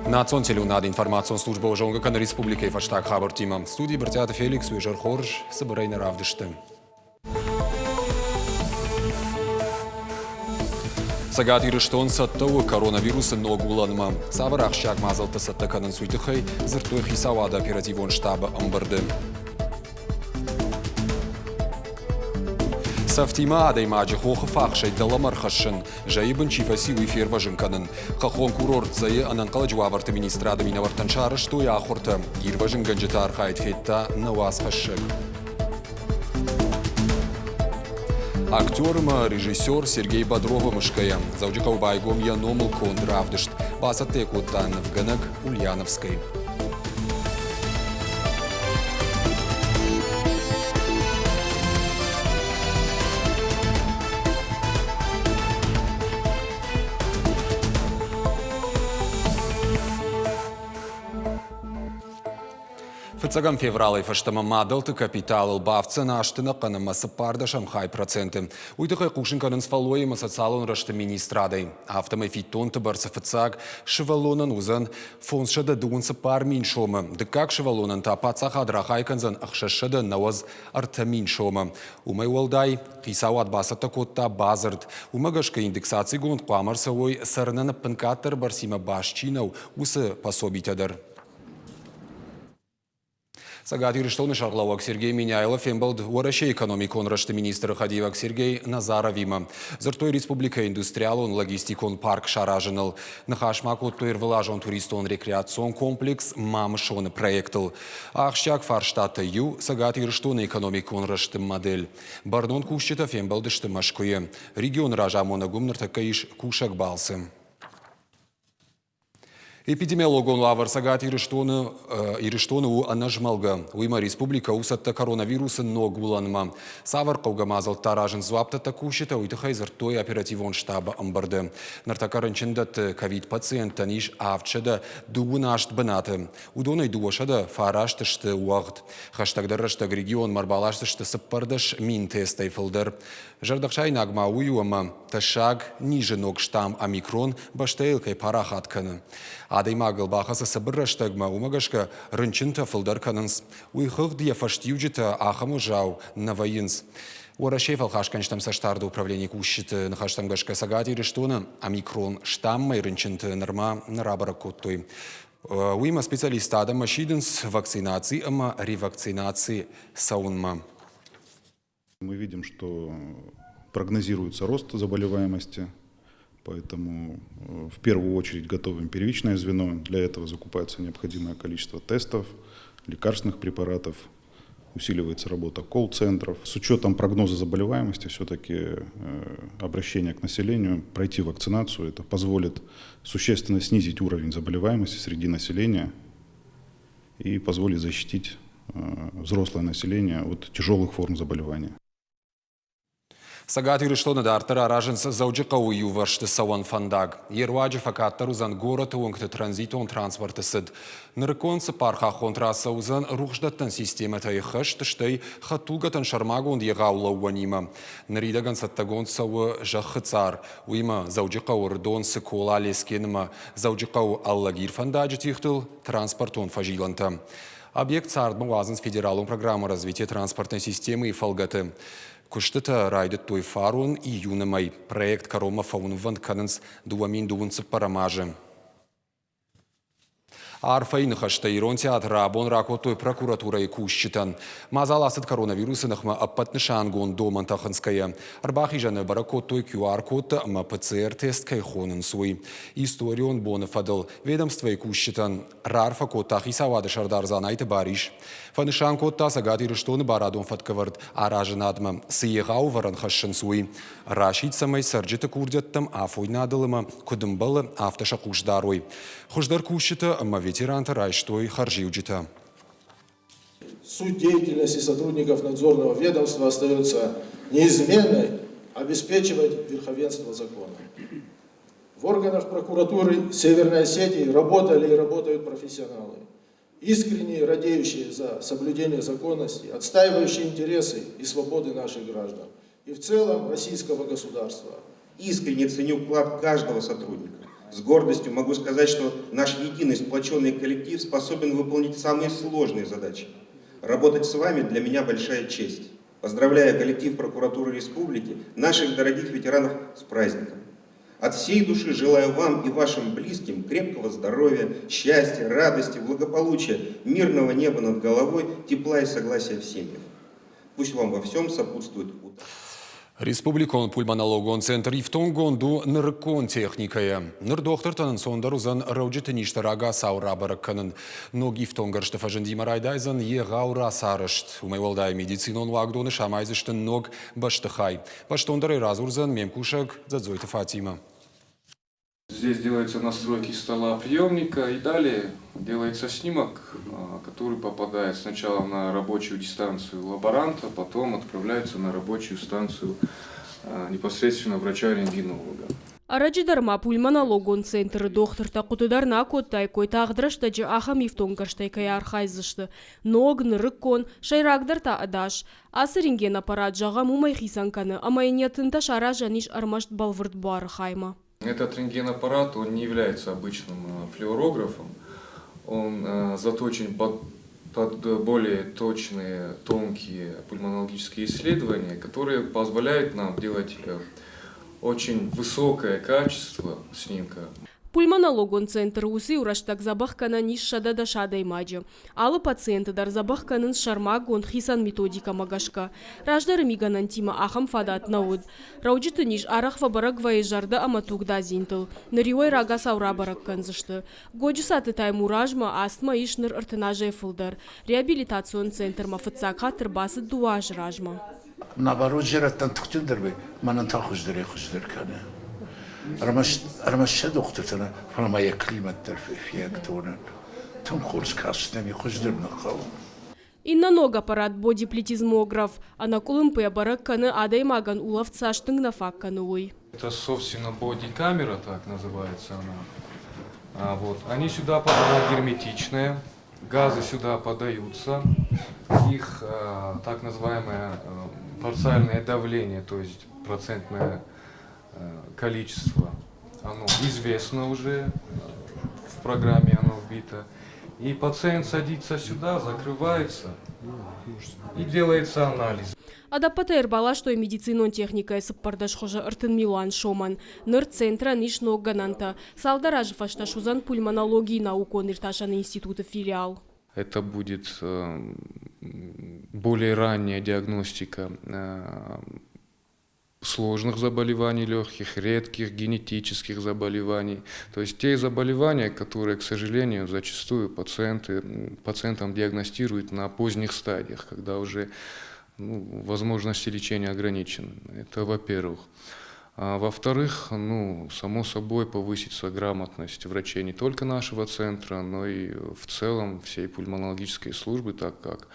Национ телеуынады информацион службӕ зонгӕ кӕны республикӕйы фӕстаг хабӕрттимӕ. Студийы Брытъиаты Феликс уе зӕр хорз, цыбырӕй нӕ равдысты. Цӕгат Ирыстон цӕттӕ у коронавирусы ног уылӕнмӕ. Цавӕр ахсджиаг мадзӕлттӕ цӕттӕ кӕнынц, уый тыххӕй дзырдтой хицауады оперативон штабы ӕмбырды. Цӕфтимӕ адӕймаджы хохы фахсӕй дӕлӕмӕ ӕрхӕссын, зӕйы бын чи фӕци, уый фервӕзын кӕнын. Хӕххон курорт Зӕйы ӕнӕнхъӕлӕджы уавӕрты министрады минӕвӕрттӕн сарӕзтой ахуыртӕ. Ирвӕзынгӕнджыты архайд федта нӕ уацхӕссӕг. Актер ӕмӕ режиссер Сергей Бодровы мысгӕйӕ Дзӕуджыхъӕуы байгом йӕ номыл конд равдыст. Бацӕттӕ кодта нывгӕнӕг Ульяновскӕй. Фыццӕгӕм февралӕй фӕстӕмӕ мадӕлты капиталыл бафтдзӕн азты ӕнӕхъӕн ӕмӕ цыппӕрдӕсӕм хай проценты. Уый тыххӕй хъусын кӕнынц фӕллой ӕмӕ социалон рӕзты министрадӕй. Афтӕмӕй фиддонты бӕрцы фыццаг сывӕллонӕн уыдзӕн 524 мин сомы, дыккаг сывӕллонӕн та паддзахад рахай кӕндзӕн 693 мин сомы. Уымӕй уӕлдай, хицауад бацӕттӕ кодта бадзырд. Уымӕ гӕсгӕ индексацигонд хъуамӕ ӕрцӕуой цӕрынӕн ӕппынкъаддӕр бӕрцимӕ баст чи нӕу, уыцы пособитӕ дӕр. Цӕгат Ирыстоны сӕргълӕууӕг Сергей Меняйло фембӕлд Уӕрӕсейы экономикон рӕзты министры хӕдивӕг Сергей Назаровимӕ. Дзырдтой республикӕйы индустриалон-логистикон парк саразыныл. Ныхас ма кодтой ӕрвылазон туристон-рекреацион комплекс «Мамысон-ы проектыл. Ахсджиаг фарстатӕй иу Цӕгат Ирыстоны экономикон рӕзты модель. Бӕрнон кусджытӕ фембӕлдысты Мӕскуыйы. Регионы разамонӕг уым ныртӕккӕ ис кусӕг балцы. Эпидемиологон уавӕр Цӕгат Ирыстоны, Ирыстоны у ӕнӕзмӕлгӕ. Уыимӕ республикӕ у цӕттӕ коронавирусы ног уылӕнмӕ. Цавӕр хъӕугӕ мадзӕлттӕ аразынц дзуапдӕттӕг кусджытӕ, уый тыххӕй дзырдтой оперативон штабы ӕмбырды. Ныртӕккӕ рынчындӕтты ковид-пациенттӕн ис 728 бынаты. Уыдонӕй 209 сты уӕгъд. Хӕстӕгдӕр рӕстӕг регионмӕ ӕрбаласдзысты 14 000 тестӕй фылдӕр. Зӕрдӕхсаинаг ма уый у, ӕмӕ тӕссаг низы ног штамм омикрон бӕстӕйыл кӕй парахат кӕны. Адӕймагыл бахӕцы цыбыр рӕстӕгмӕ, уымӕ гӕсгӕ рынчынтӕ фылдӕр кӕнынц. Уый хыгъд йӕ фӕстиуджытӕ ахӕм уӕззау нӕ вӕййынц. Уӕрӕсейы фӕлхасгӕнджытӕм цӕстдарды управленийы кусджыты ныхӕстӕм гӕсгӕ Цӕгат Ирыстоны омикрон штаммӕй рынчынты нырма нӕ рабӕрӕг кодтой. Уыимӕ специалисттӕ адӕммӕ сидынц вакцинаци ӕмӕ ревакцинаци цӕуынмӕ. Мы видим, что прогнозируется рост заболеваемости, поэтому в первую очередь готовим первичное звено. Для этого закупается необходимое количество тестов, лекарственных препаратов, усиливается работа колл-центров. С учетом прогноза заболеваемости все-таки обращение к населению пройти вакцинацию, это позволит существенно снизить уровень заболеваемости среди населения и позволит защитить взрослое население от тяжелых форм заболевания. Цӕгат Ирыстоны дарддӕр аразынц Дзӕуджыхъӕуы иувӕрсты цӕуӕн фӕндаг. Йе руаджы фӕкъаддӕр уыдзӕн горӕты уынгты транзитон транспорты цыд. Нырыккон цыппархаххон трассӕ уыдзӕн рухсдӕттӕн системӕтӕй хызт, стӕй хӕдтулгӕтӕн сӕрмагонд егъау лӕууӕнимӕ. Ныридӕгӕн цӕттӕгонд цӕуы зӕххы цъар. Уыимӕ Дзӕуджыхъӕуы Рдон, Цыкола, Лескенмӕ, Дзӕуджыхъӕуы Ӕллагир фӕндаджы тигътыл транспортон фӕзилӕнтӕ. Объект цардмӕ уадзынц федералон программӕ «Развитие транспортной системы»-йы фӕлгӕты. Куыстытӕ райдыдтой фарон июны мӕй. Проект кӕронмӕ фӕуынвӕнд кӕнынц 2024 азы. Арфӕйы ныхӕстӕ Ирон театры абон ракодтой прокуратурӕйы кусджытӕн. Мадзал ацыд коронавирусы ныхмӕ ӕппӕт нысангонд домӕнтӕ хынцгӕйӕ. Ӕрбахизӕны бӕрӕг кодтой QR-кодтӕ ӕмӕ ПЦР-тест кӕй хонынц, уый. Историон боны фӕдыл ведомствойы кусджытӕн раарфӕ кодта хицауады сӕрдар Дзанайты Барис. Фӕнысан кодта Цӕгат Ирыстоны барадон фӕткӕвӕрд аразынадмӕ цы егъау ӕвӕрӕн хӕссынц, уый. Расидт, цӕмӕй цӕрджыты курдиӕттӕм афойнадыл ӕмӕ куыд ӕмбӕлы, афтӕ сӕ хъус дарой. Хуыздӕр кусджытӕ ӕмӕ ветерантӕ райстой хӕрзиуджытӕ. Суть деятельности сотрудников надзорного ведомства остается неизменной – обеспечивать верховенство закона. В органах прокуратуры Северной Осетии работали и работают профессионалы, искренне радеющие за соблюдение законности, отстаивающие интересы и свободы наших граждан и в целом российского государства. Искренне ценю вклад каждого сотрудника. С гордостью могу сказать, что наш единый сплоченный коллектив способен выполнить самые сложные задачи. Работать с вами для меня большая честь. Поздравляю коллектив прокуратуры республики, наших дорогих ветеранов с праздником. От всей души желаю вам и вашим близким крепкого здоровья, счастья, радости, благополучия, мирного неба над головой, тепла и согласия в семьях. Пусть вам во всем сопутствует удача. Республикон пульмонологон центр ифтонггонд у нырыккон техникӕйӕ. Ныр дохтыртӕн ӕнцондӕр уыдзӕн рӕуджыты низтӕ рагацау рабӕрӕг кӕнын. Ног ифтонггӕрзты фӕзындимӕ райдайдзӕн егъау рацарӕзт. Уымӕй уӕлдай медицинон уагдоны самайдзысты ног бӕстыхай. Бӕстондӕрӕй радзурдзӕн ме мкусӕг Дзӕдзойты Фатимӕ. Здесь делаются настройки стола приемника и далее делается снимок, который попадает сначала на рабочую дистанцию лаборанта, потом отправляется на рабочую станцию непосредственно врача-рентгенолога. Ӕрӕджы дӕр ма пульмонологон центры дохтыртӕ хъуыды дӕр нӕ акодтаиккой, тагъд рӕстӕджы ахӕм ифтонггӕрзтӕй кӕй архайдзысты. Ног, нырыккон, сӕйрагдӕр та ӕдас. Ацы рентген-аппарат, зӕгъӕм, уымӕй хицӕн кӕны, ӕмӕ йын йӕ тынтӕ саразӕн ис ӕрмӕст бӕлвырд буары хаймӕ. Этот рентгенаппарат, он не является обычным флюорографом, он заточен под более точные, тонкие пульмонологические исследования, которые позволяют нам делать очень высокое качество снимка. Пульмонологон центры уыцы-иу рӕстӕг дзӕбӕх кӕнӕн ис 110 адӕймаджы. Алы пациенты дӕр дзӕбӕх кӕнынц сӕрмагонд хицӕн методикӕмӕ гӕсгӕ. Раздӕры мигӕнӕнтимӕ ахӕм фадат нӕ уыд. Рӕуджыты низ арӕх фӕбӕрӕг вӕййы зӕрдӕ ӕмӕ тугдадзинтыл. Ныр-иу ӕй рагацау рабӕрӕг кӕндзысты. Годжысаты Таймуразмӕ астмӕ ис ныр 30 азӕй фылдӕр. Реабилитацион центрмӕ фыццаг хатт ӕрбацыд дыууӕ азы размӕ. Наоборот, зӕрӕдтӕн тыхджындӕр вӕййы, мӕнӕн та хуыздӕрӕй-хуыздӕр кӕны. Ӕрмӕст, ӕрмӕст сӕ дохтыртӕ нӕ, фӕлӕ ма йӕ климат дӕр фиагдонӕн. Тынг хорз каст нӕм и, хуыздӕр нӕ хъӕуы. Иннӕ ног аппарат бодиплетизмограф ӕнӕкъуылымпыйӕ бӕрӕг кӕны адӕймагӕн улӕфт цас тынг нӕ фаг кӕны, уый. Это, собственно, бодикамера, так называется она. А, вот. Они сюда, она герметичная, газы сюда подаются, их так называемое парциальное давление, то есть процентное количество, оно известно уже, в программе оно вбито. И пациент садится сюда, закрывается и делается анализ. Ӕдӕппӕтӕй ӕрбаластой медицинон техникӕйы 14 хуызы 30 милуан сомӕн. Ныр центрӕн ис ног гӕнӕнтӕ. Цалдӕр азы фӕстӕ суыдзӕн пульмонологийы наукон-иртасӕн институты филиал. Это будет более ранняя диагностика сложных заболеваний легких, редких генетических заболеваний. То есть те заболевания, которые, к сожалению, зачастую пациентам диагностируют на поздних стадиях, когда уже, ну, возможности лечения ограничены. Это во-первых. А во-вторых, ну, само собой, повысится грамотность врачей не только нашего центра, но и в целом всей пульмонологической службы, так как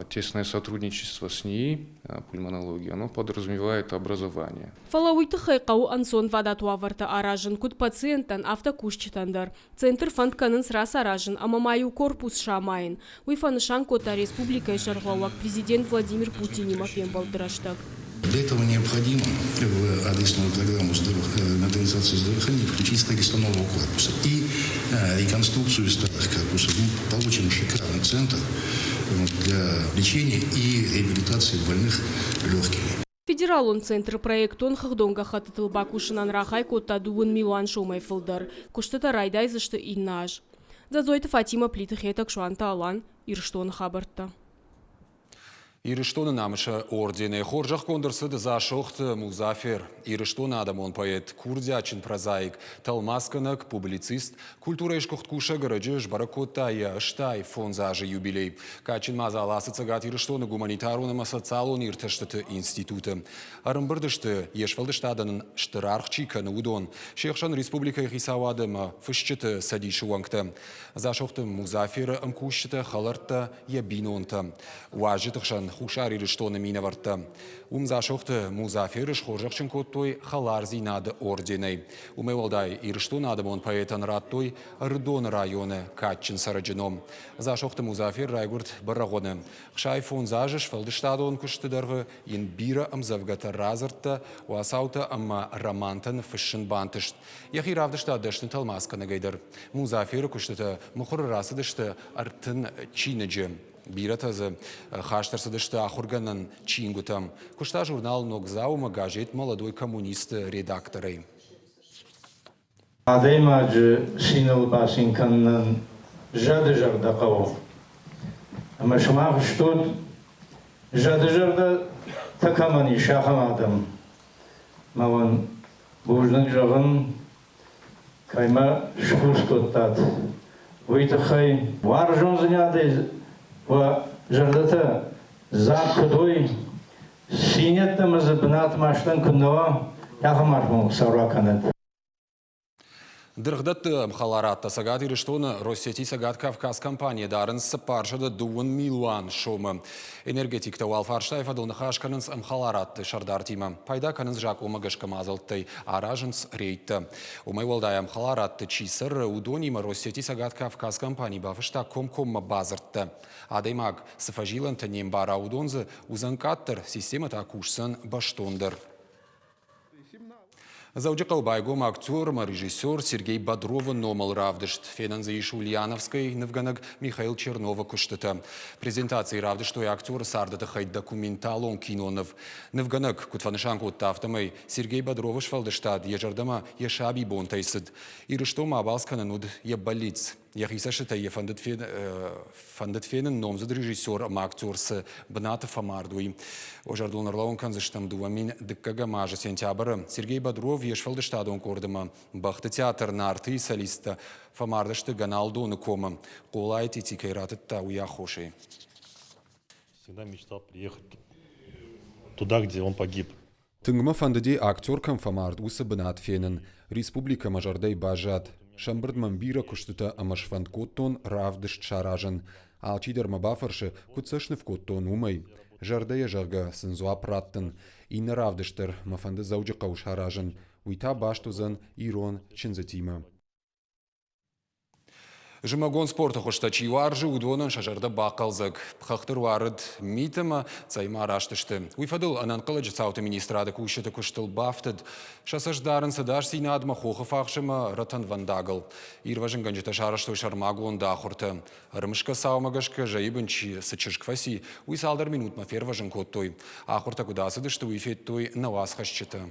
тесное сотрудничество с НИИ пульмонологии, оно подразумевает образование. Фӕлӕ уый тыххӕй хъӕуы ӕнцонвадат уавӕртӕ аразын куыд пациенттӕн, афтӕ кусджытӕн дӕр. Центр фӕнд кӕнынц рацаразын ӕмӕ ма иу корпус самайын. Уый фӕнысан кодта республикӕйы сӕргълӕууӕг президент Владимир Путинимӕ фембӕлды рӕстӕг. Для этого необходимо в адресную программу модернизации здравоохранения включить строительство нового корпуса и реконструкцию старых корпусов. Мы получим шикарный центр для лечения и реабилитации больных легкими. Федералон центры проектон хыгъдон гӕххӕттытыл бакусынӕн рахай кодта дыууын милуан сомӕй фылдӕр. Куыстытӕ райдайдзысты иннӕ аз. Дзӕдзойты Фатимӕ, Плиты Хетӕг, Суанты Алан, Ирыстоны хабӕрттӕ. Ирыстоны намысы орденӕй хорзӕхгонд ӕрцыд Дзасохты Музафер, Ирыстоны адӕмон поэт, курдиатджын прозаик, тӕлмацгӕнӕг, публицист, культурӕйы сгуыхт кусӕг ӕрӕджы сбӕрӕг кодта йӕ 85 азы юбилей. Кадджын мадзал ацы Цӕгат Ирыстоны гуманитарон ӕмӕ социалон иртӕстыты институты. Ӕрӕмбырд сты, йе сфӕлдыстадӕн ын стыр аргъ чи кӕны, уыдон. Се хсӕн республикӕйы хицауады ӕмӕ фысджыты цӕдисы уӕнгтӕ. Дзасохты Музаферы ӕмкусджытӕ, хӕлӕрттӕ, йӕ бинонтӕ. Уазджыты хсӕн Хуссар Ирыстоны минӕвӕрттӕ. Уым Дзасохты Музаферы схорзӕхджын кодтой Хӕлардзинады орденӕй. Уымӕй уӕлдай Ирыстоны адӕмон поэтӕн радтой Ӕрыдоны районы кадджын цӕрӕджы ном. Дзасохты Музафер райгуырд Бӕрӕгъуыны. 65 азы сфӕлдыстадон куысты дӕргъы йын бирӕ ӕмдзӕвгӕтӕ, радзырдтӕ, уацаутӕ ӕмӕ романтӕ ныффыссын бантыст. Йӕхи равдыста дӕсны тӕлмацгӕнӕгӕй дӕр. Музаферы куыстытӕ мыхуыры рацыдысты 30 чиныджы. Бирӕтӕ дзы хаст ӕрцыдысты ахуыргӕнӕн чингуытӕм. Куыста журнал «Ногдзау» ӕмӕ газет «Молодой коммунист»-ы редакторӕй. Адӕймаджы циныл бацин кӕнынӕн зӕды зӕрдӕ хъӕуы. Ӕмӕ сымах стут, зӕды зӕрдӕтӕ кӕмӕн ис, ахӕм адӕм. Мӕ уын бузныг зӕгъын, кӕй мӕ схус кодтат, уый тыххӕй. Уарзондзинадӕй уӕ зӕрдӕтӕ дзаг куыд уой, цинӕдтӕ дзы бынат мастӕн куыд нӕ уа, ахӕм арф мыл Хуыцау ракӕнӕд. Дыргъдӕтты ӕмхӕларадтӕ Цӕгат Ирыстоны Россети Цӕгат Кавказ компанийӕ дарынц 402 милуан сомы. Энергетиктӕ уал фарстайы фӕдыл ныхас кӕнынц ӕмхӕларадты сӕрдартимӕ. Пайда кӕнынц закъонмӕ гӕсгӕ мадзӕлттӕй, аразынц рейдтӕ. Уымӕй уӕлдай ӕмхӕларадты чи цӕры, уыдонимӕ Россети Цӕгат Кавказ компани бафыста комкоммӕ бадзырдтӕ. Адӕймаг цы фӕзилӕнтӕ не мбара, уыдон дзы уыдзӕн къаддӕр, системӕ та кусдзӕн бӕстондӕр. Дзӕуджыхъӕуы байгом актер ӕмӕ режиссер Сергей Бодровы номыл равдыст. Фенӕн дзы ис Ульяновскӕй нывгӕнӕг Михаил Черновы куыстытӕ. Презентацийы равдыстой актеры царды тыххӕй документалон киноныв. Нывгӕнӕг куыд фӕнысан кодта, афтӕмӕй Сергей Бодровы сфӕлдыстад йӕ зӕрдӕмӕ йӕ сабибонтӕй цыд. Ирыстонмӕ абалц кӕнын уыд йӕ бӕллиц. Йӕхи цӕстытӕй йӕ фӕндыд, фен, фӕндыд фенын номдзыд режиссер ӕмӕ актер цы бынаты фӕмард, уый. О зӕрдыл ӕрлӕууын кӕндзыстӕм 2002 азы сентябры Сергей Бодров йе сфӕлдыстадон къордимӕ бӕхты театр «Нарты» солисттӕ фӕмардысты Гӕналдоны комы. Хъолайы цъити кӕй ратыдта, уый аххосӕй. Всегда мечтал приехать туда, где он погиб. Тынг мӕ фӕндыди, актер кӕм фӕмард, уыцы бынат фенын. Республикӕ мӕ зӕрдӕйы баззад. Сӕмбырд мӕм бирӕ куыстытӕ ӕмӕ сфӕнд кодтон равдыст саразын. Алчидӕр мӕ бафӕрсы, куыд сӕ сныв кодтон, уымӕй. Зӕрдӕйӕ зӕгъгӕ, сын дзуапп раттын. Иннӕ равдыст дӕр мӕ фӕнды Дзӕуджыхъӕуы саразын. Уый та баст уыдзӕн ирон чындзытимӕ. Зымӕгон спорты хуызтӕ чи уарзы, уыдонӕн сӕ зӕрдӕ бахъӕлдзӕг. Хӕхты руарыд мит ӕмӕ цӕймӕ араст сты. Уый фӕдыл ӕнӕнхъӕлӕджы цауты министрады кусджыты куыстыл бафтыд. Сӕ цӕст дарынц ӕдасдзинадмӕ хохы фахс ӕмӕ рӕтӕнвӕндагыл. Ирвӕзынгӕнджытӕ сарӕзтой сӕрмагонд ахуыртӕ. Ӕрымысгӕ цаумӕ гӕсгӕ зӕйы бын чи цы чызг фӕци, уый цалдӕр минутмӕ фервӕзын кодтой. Ахуыртӕ куыд ацыдысты, уый федтой нӕ уацхӕсджытӕ.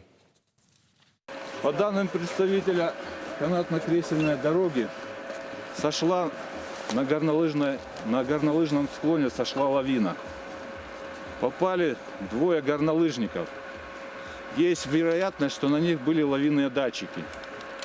По данным представителя канатно-кресельной дороги, сошла на, горнолыжной, на горнолыжном склоне сошла лавина. Попали двое горнолыжников. Есть вероятность, что на них были лавинные датчики.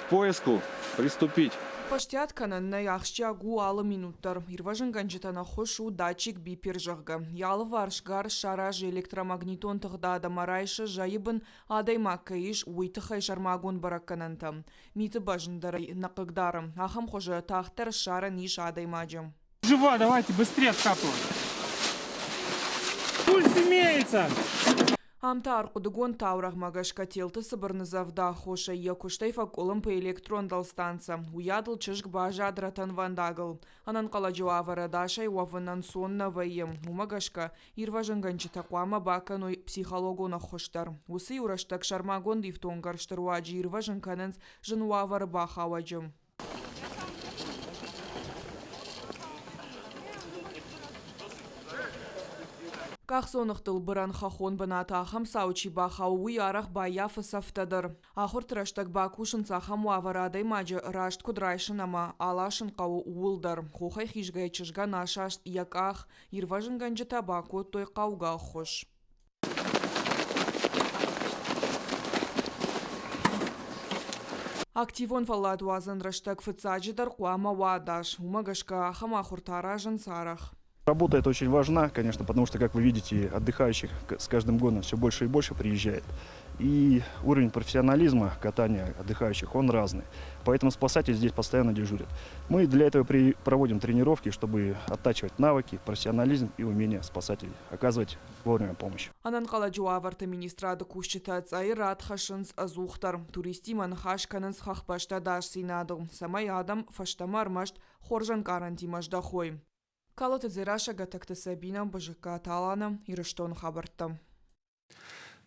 К поиску приступить. Фӕстиат кӕнӕн нӕй, ахсджиаг у алы минут дӕр. Ирвӕзынгӕнджытӕн ӕххуыс у датчик Бипер, зӕгъгӕ. Йӕ алыварс гӕрз саразы электромагнитон тыгъдад ӕмӕ райсы зӕйы бын Адӕймаг кӕй ис, уый тыххӕй сӕрмагонд бӕрӕггӕнӕнтӕ. Миты бӕзн дӕр ӕй нӕ хъыгдары. Ахӕм хуызы тагъддӕр ссарӕн ис адӕймаджы. Живо, давайте быстрее откапывать. Пульс имеется! Ам та ӕрхъуыдыгонд таурӕгъмӕ гӕсгӕ телты цыбыр ныдзӕвды аххосӕй йӕ куыстӕй фӕкъуылымпы электрон дӕлстанцӕ. Уыйадыл чызг баззад рӕтӕнвӕндагыл. Ӕнӕнхъӕлӕджы уавӕры ӕдасӕй уӕвын ӕнцон нӕ вӕййы. Уымӕ гӕсгӕ Ирвӕзынгӕнджытӕ хъуамӕ бакӕной психологон ӕххуыс дӕр. Уыцы-иу рӕстӕг сӕрмагонд ифтонггӕрзты руаджы ирвӕзын кӕнынц зын уавӕры бахауӕджы. Къахдзоныгътыл бырӕн хӕххон бынаты ахӕм цау чи бахауы, уый арӕх баййафы цӕфтӕ дӕр. Ахуырты рӕстӕг бакусынц ахӕм уавӕры адӕймаджы раст куыд райсын ӕмӕ аласын хъӕуы, ууыл дӕр. Хохӕй хизгӕйӕ чызгӕн асаст йӕ къах, Ирвӕзынгӕнджытӕ бакодтой хъӕугӕ ӕххуыс. Активон фӕлладуадзӕн рӕстӕг фыццаджыдӕр хъуамӕ уа ӕдас. Уымӕ гӕсгӕ ахӕм ахуыртӕ аразынц арӕх. Работа эта очень важна, конечно, потому что, как вы видите, отдыхающих с каждым годом все больше и больше приезжает. И уровень профессионализма катания отдыхающих, он разный. Поэтому спасатели здесь постоянно дежурят. Мы для этого проводим тренировки, чтобы оттачивать навыки, профессионализм и умение спасателей оказывать вовремя помощь. Ӕнӕнхъӕлӕджы уавӕрты министрады кусджытӕ цъайы рад хӕссынц ӕдзухдӕр. Туристтимӕ ныхас кӕнынц хӕхбӕсты ӕдасдзинадыл, цӕмӕй адӕм фӕстӕмӕ ӕрмӕст хорз ӕнкъарӕнтимӕ здӕхой. Калоты Дзерассӕ Гӕтӕгты Сабинӕ, Бызыккаты Алана, Ирыстоны хабӕрттӕ.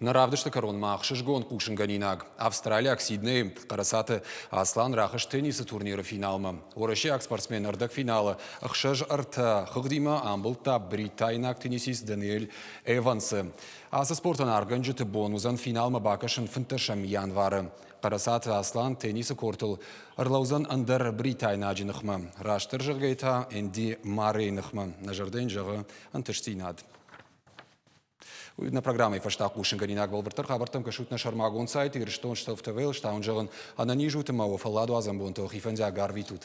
Нӕ равдысты кӕронмӕ ӕхсызгон хъусынгӕнинаг. Австралиаг Сиднейы Хъӕрӕцаты Аслан рахызт теннисы турниры финалмӕ. Уӕрӕсейаг спортсмен ӕрдӕгфиналы 6-3 хыгъдимӕ амбылдта бритайнаг теннисист Даниэль Эвансы. Ацы спортӕн аргъгӕнджыты бон уыдзӕн финалмӕ бакӕсын 15 январы. Хъӕрӕцаты Аслан теннисы кортыл ӕрлӕудзӕн ӕндӕр бритайнаджы ныхмӕ. Растдӕр зӕгъгӕйӕ та Энди Маррейы ныхмӕ. Нӕ зӕрдӕ йын зӕгъы ӕнтыстдзинад. Нӕ программӕйы фӕстӕ хъусынгӕнинаг бӕлвырддӕр хабӕрттӕм кӕсут нӕ сӕрмагонд сайт Ирыстон ТВ-ыл, стауын зӕгъын, ӕнӕниз ут ӕмӕ уӕ фӕлладуадзӕн бонтыл хи фӕндиаг арвитут.